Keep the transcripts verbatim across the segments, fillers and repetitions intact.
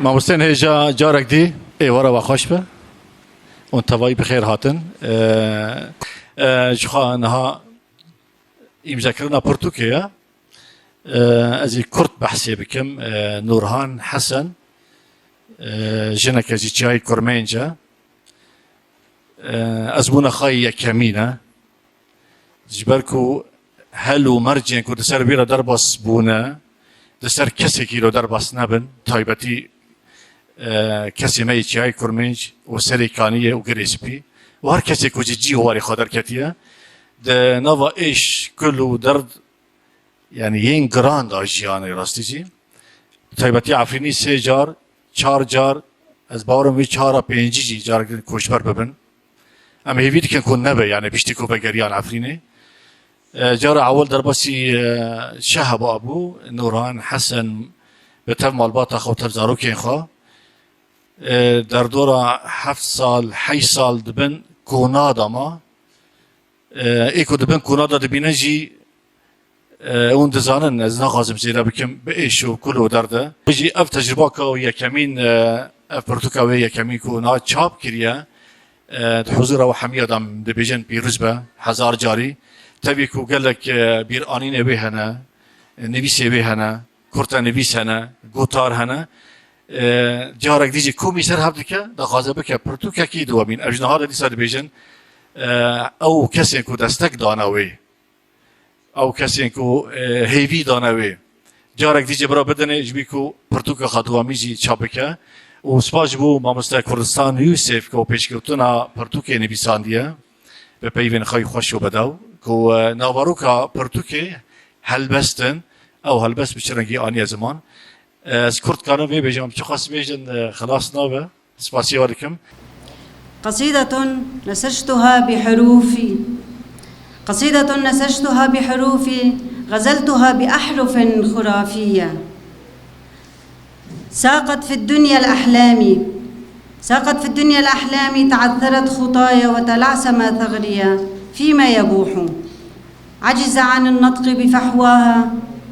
Mamostên hêja carek dî êvara we xweş be. Hûn tevayî bi xêr hatin. Ee, e, ji xwe niha îmzekirina pirtûkê ye. Ee, ez ê kurt behsê bikim. Ee, Nûrhan Hesen, ee, jineke ji Çiyayê Kurmênc e. Ee, ezmûna xwe yê yekemîn e. Ji ber ku hel û mercên ku di ser vî re derbas bûne, di ser kesekî re derbas nebin, taybetî, e, kesê me yê Çiyayê Kurmênc û Serê Kaniyê û Girê Spî û her kesê ku ji cî û warê xwe derketiye, di nava êş, kul û derd, yanî yên giran da jiyanê rastî jî. Taybetî Efrînî sê car, çar car, ez bawerim wî çara pêncî jî carek din koçber bibin. Em hêvî dikin ku nebe, yanî piştî ku vegeriyan Efrînê. E, cara ewil derbasî, e, Şehba bû, Nûrhan Hesen bi tev malbata xwe û tev zarokên xwe. E, derdora heft sal, heşt sal dibin kona de ma. E, ê ku dibin kona de dibînin jî, e, hûn dizanin, ez naxwazim zêde bikim, bi êş û kul û derde. Jî ev tecrubaka wê yekemîn, e, ev pirtûka wê yekemîn ku niha çap kiriye, e, di huzura we hemiya de em dibêjin pîroz be, hezar carî. Tevî ku gelek, e, bîranînê wê hene, e, nivîsê wê hene, kurtenivîs hene, gotar hene. E, carek dî jî komî ser hev dike, daxwaze bike pirtûkekî dewemîn. Ev ji niha de dîsa dibêjin, e, ew kesên ku destek dane wê, ew kesên ku, e, hêvî dane wê, carek dî jî bira bidinê ji bî ku pirtûka xwe dewemî jî çap bike. Û spas ji bo mamoste Kurdistan Yûsef ku pêşkewtina pirtûkê nivîsandiye. Bi peyvên xwe yî xweş û bedew ku, e, naveroka pirtûkê helbest in. Ew helbest bi çi rengî aniye ziman? Ez kurt karim vê bêjim, em çiqas bêjin, e, xilas nabe. Spasiya we dikim. قصيدة نسجتها بحروفي، قصيدة نسجتها بحروفي، غزلتها بأحرف خرافية. ساقت في الدنيا الأحلام، ساقت في الدنيا الأحلام، تعثرت خطايا وتلعثم ثغري فيما يبوح. عجز عن النطق بفحواها،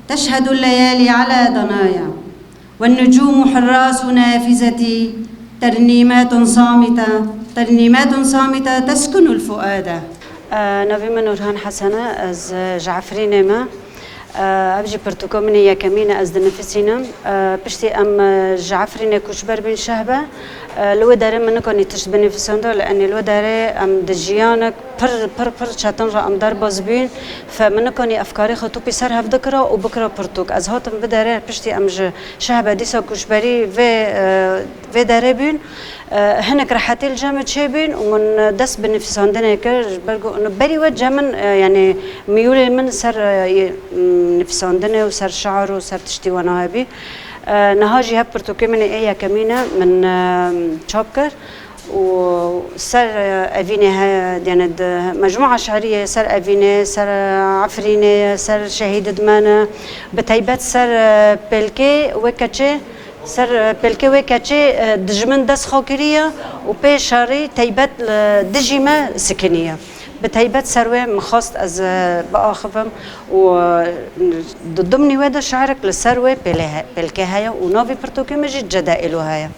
تشهد الليالي على ضنايا، والنجوم حراس نافذتي، ترنيمات صامتة، ترنيمات صامتة تسكن الفؤاد. Navê min Nûrhan Hesen e, ez ji Efrînê me. Ev jî pirtûka min ê yekemîn e, ez dinifisînim. Piştî em ji Efrînê koçber bûn Şehbe, li wê derê min nikanî tişt binivîsanda, li enê li wê derê em di jiyanek pir, pir, pir çetin re em derbas bûn. Fe min nikanî efkarê xwe topî ser hev dikira û bikira pirtûk. Ez hatim vê derê, piştî em ji Şehbe dîsa koçberî vê, vê derê bûn. E, hinek rehetî li cem min çêbûn û min dest bi nivîsandinê kir. Ji ber ku berî we cem min, e, yanî miyûlên min ser, e, nivîsandinê û ser şiar û ser tiştî wena hebî. E, niha jî hev pirtûkê min ê yekemîn e, min, e, çap kir û ser, e, evînê he, yanî di mecmûa şiirî ye, ser evînê, ser, e, Efrînê, ser şehîd dime ne, bi teybet ser, e, pêlkê wê keçê. Ser, e, pêlkê wê keçê, e, dijmin dest xwe kiriye û pê şerî teybet li dijî me sikiniye. Bi teybet ser wê min xwest ez, e, biaxivim û, e, di dimnî wê de şerek li ser wê pêlê he-, pêlkê heye û navê pirtûkê min jî Cede Êlo heye.